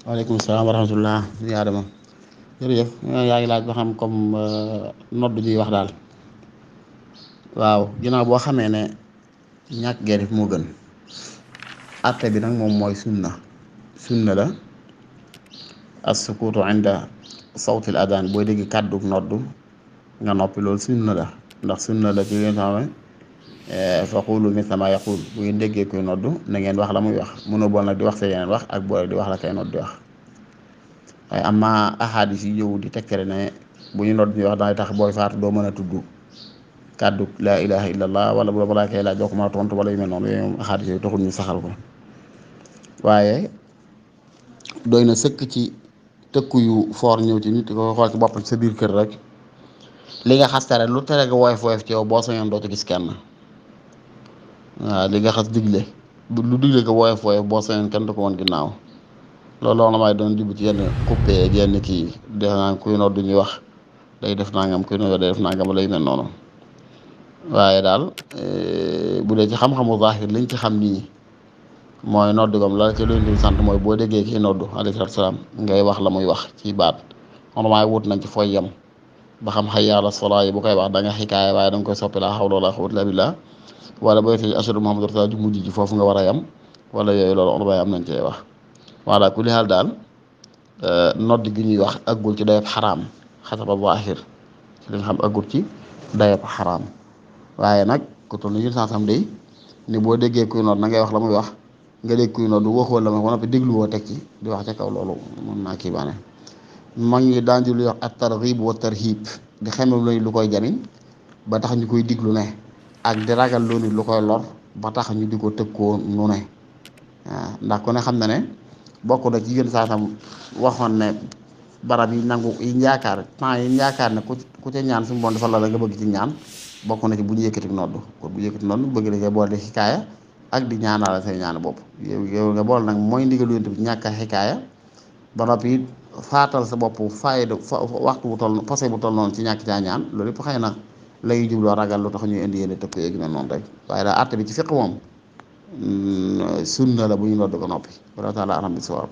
waaleykum salaam wa rahmatullah yaa Adama jërëjëf yaa ngi laaj ba xam comme nodd ji wax daal. waaw ginnaaw boo xamee ne ñàkk gee def moo gën, atte bi nag moom mooy sunna la as-sukuutu inda sawtil adaan. booy dégg kàddu nodd nga noppi, loolu sunna la, ndax sunna la ci leen xam ne fa qulu misla ma yaqul. bu ngeen déggee kuy nodd na ngeen wax la muy wax, mënoo bool nag di wax sa yeneen wax ak boole di wax la kay nodd di wax. waaye amma ahadis yi ñëw di tekkere ne bu ñu nodd ñuy wax dangay tax booy faatu doo mën a tudd kàddu laa ilaha illallah, wala bu la balaa kay laaj doo ko mën a tontu wala yu mel noonu, yooyu moom ahadis yooyu taxul ñu saxal ko. waaye doy na sëkk ci tëkku yu foor ñëw ci nit ko xool ci bopp sa biir kër rek, li nga xas tere lu tere nga woyof woyof ci yow boo sañoon doo ci gis kenn. waaw li nga xas digle lu digle ko woyof woyof boo sañoon kenn du ko woon ginnaaw. loolu la may doon jublu ci yenn coupé ak yenn kii def naa kuy nodd ñuy wax day def nangam, kuy nodd day def nangam lay mel noonu. waaye daal bu dee ci xam-xamu zaahir liñ ci xam nii mooy nodd gam la ci luñ di sant mooy boo déggee kii nodd alayhi salaam ngay wax la muy wax ci baat. xonamaay wut nañ ci fooy yem ba xam hayya ala salaa yi bu koy wax da nga xikaaya waaye da nga koy soppi laa hawla wala quwwata illa billah, wala booy fi ashhadu muhammadu rasulullah ju mujj ji foofu nga war a yem, wala yooyu loolu xonamaay am nañ cee wax. voilà ku li xaal daal nodd gi ñuy wax aggul ci dayab xaraam xasaba zaahir ci li nga xam aggul ci dayab xaraam. waaye nag ku toll ni sansam day ni boo déggee kuy nodd na ngay wax la muy wax, nga dégg kuy nodd waxoo la muy wax ba noppi déglu woo teg ci di wax ca kaw, loolu mën naa kii baane. mag ñi daan di lu wax at targhib wa tarhib, di xemem lu lu koy jariñ ba tax ñu koy diglu ne, ak di ragal lu nit lu koy lor ba tax ñu di ko tëkkoo nu ne. waaw ndax ku ne xam na ne bokk na ci yéen saasam waxoon ne barab yi nangu yi yaakaar temps yi yaakaar ne ku ca ñaan suñu bon defal la nga bëgg ci ñaan, bokk na ci bu ñu yëkkati noddu. kon bu yëkkati noddu bëgg na nga boole di xikaaya ak di ñaanal say ñaan bopp. yow nga boole nag mooy ndigal yonent bi ñàkk a xikaaya ba noppi faatal sa bopp fayda waxtu bu toll passé bu toll noonu ci ñàkk caa ñaan. loolu yëpp xëy na lay jubloo ragal lu tax ñuy indi yéen tëkk yeeg mel noonu rek. waaye daal àtte bi ci fiq moom sunna la bu ñu nodd ko noppi. wala taala alam bi sawaab.